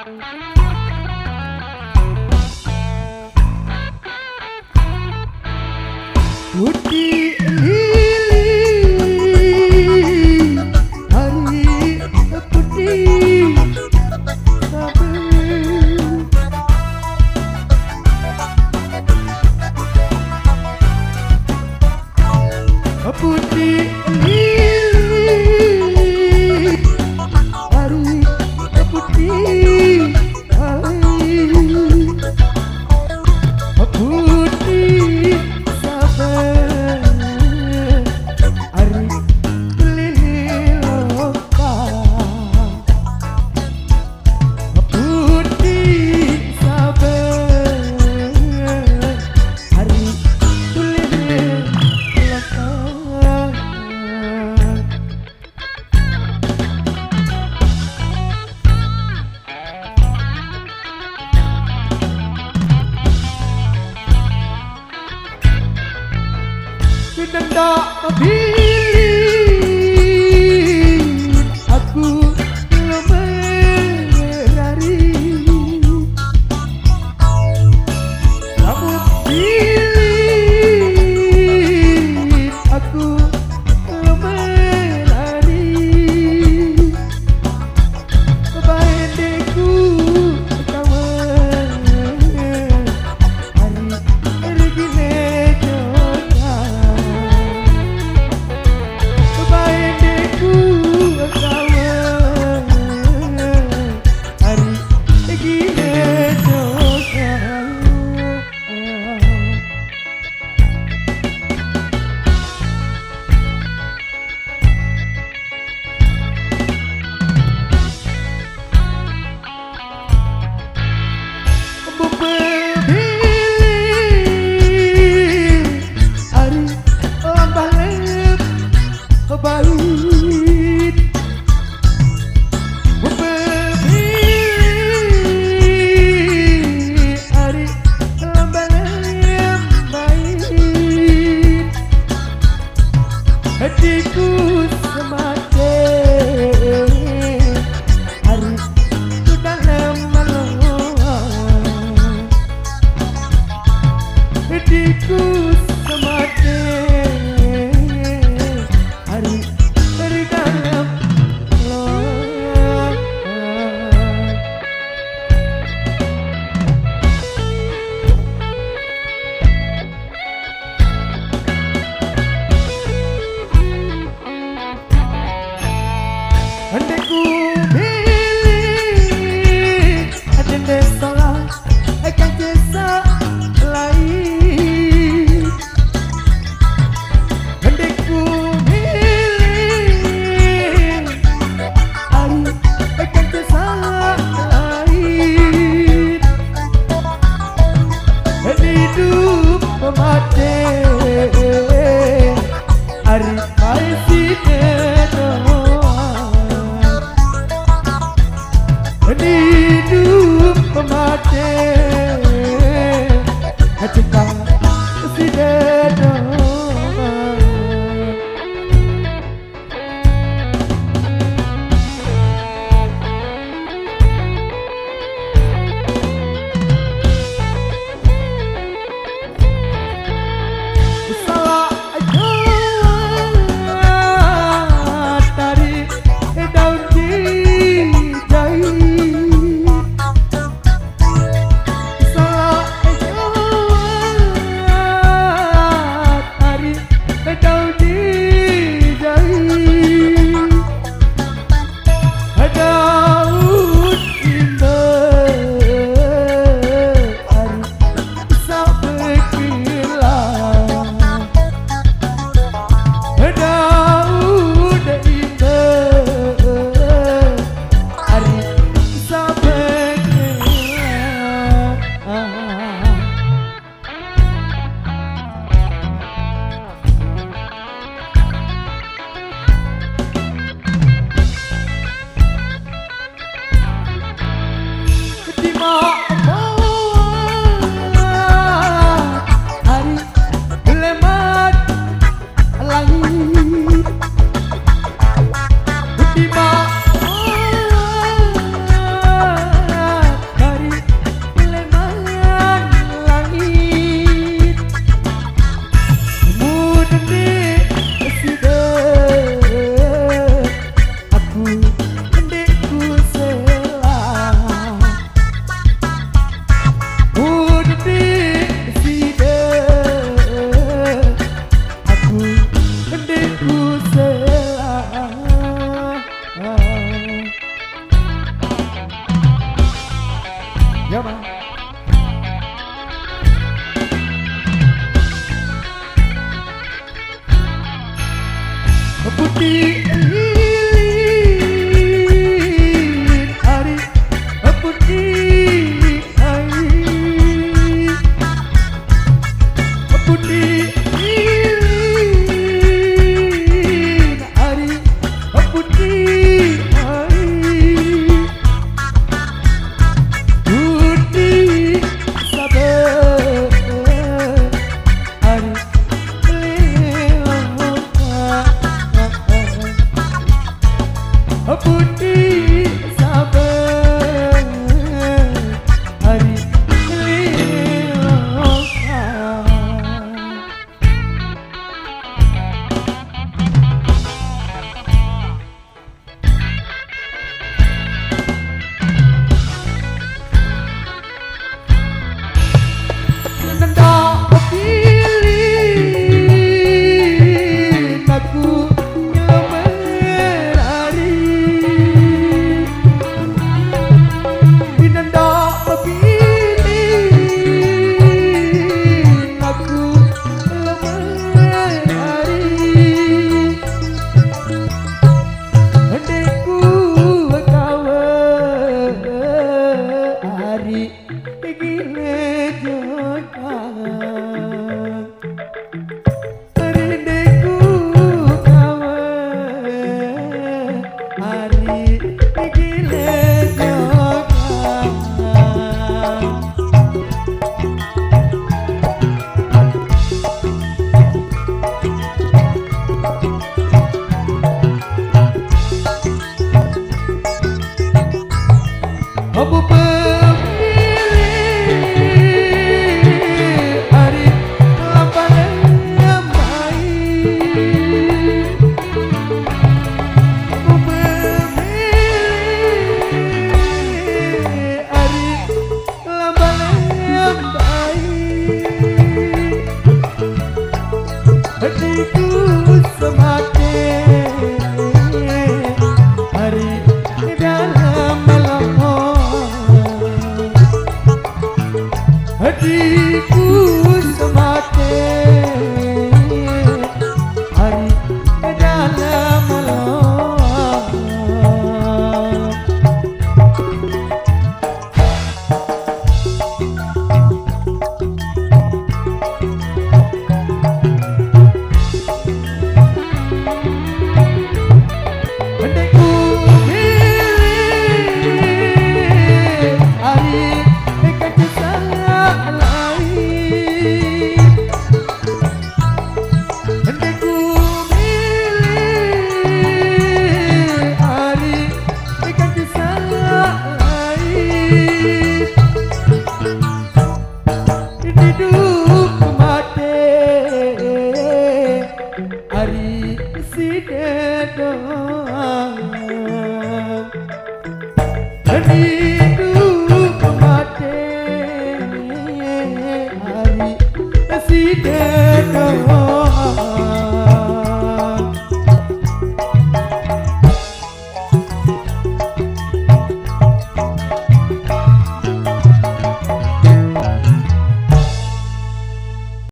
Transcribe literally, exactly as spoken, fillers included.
Putih lilin, hari putih sabar. Putih lilin, hari putih. Putih sabar, ari pelili loka. Putih sabar, ari pelili loka. Pinendak bilik aku lemerari. Rambut bilik aku lemerari. Bae deku kawan, ari regine joga. Bae deku kawan, ari regine joga. Bebebil ari lambah lem bait. Bebebil ari lambah lem bait. Hatiku semate, ari tu dalam malam. Hatiku semate, ari tu dalam malam. Hendak ku pilih, ada salah, akan kisah lain. Hendak ku pilih, ari akan kisah lain. Hidup mati, ari pai sine doa. Hidup mati, cinta sine doa. Salah jawab tari daun dijai. Salah jawab Ya, Bang. Putih lilin ari, putih ai. Putih lilin ari, putih ai. Putih sabar ari, lewat putih sabar ari, lewat. Nenda pilih aku nyelmer ari. Nenda pilih aku nyelmer ari. Hendeku kawe ari gile jotang. Hendeku kawe ari gile jotang. Abu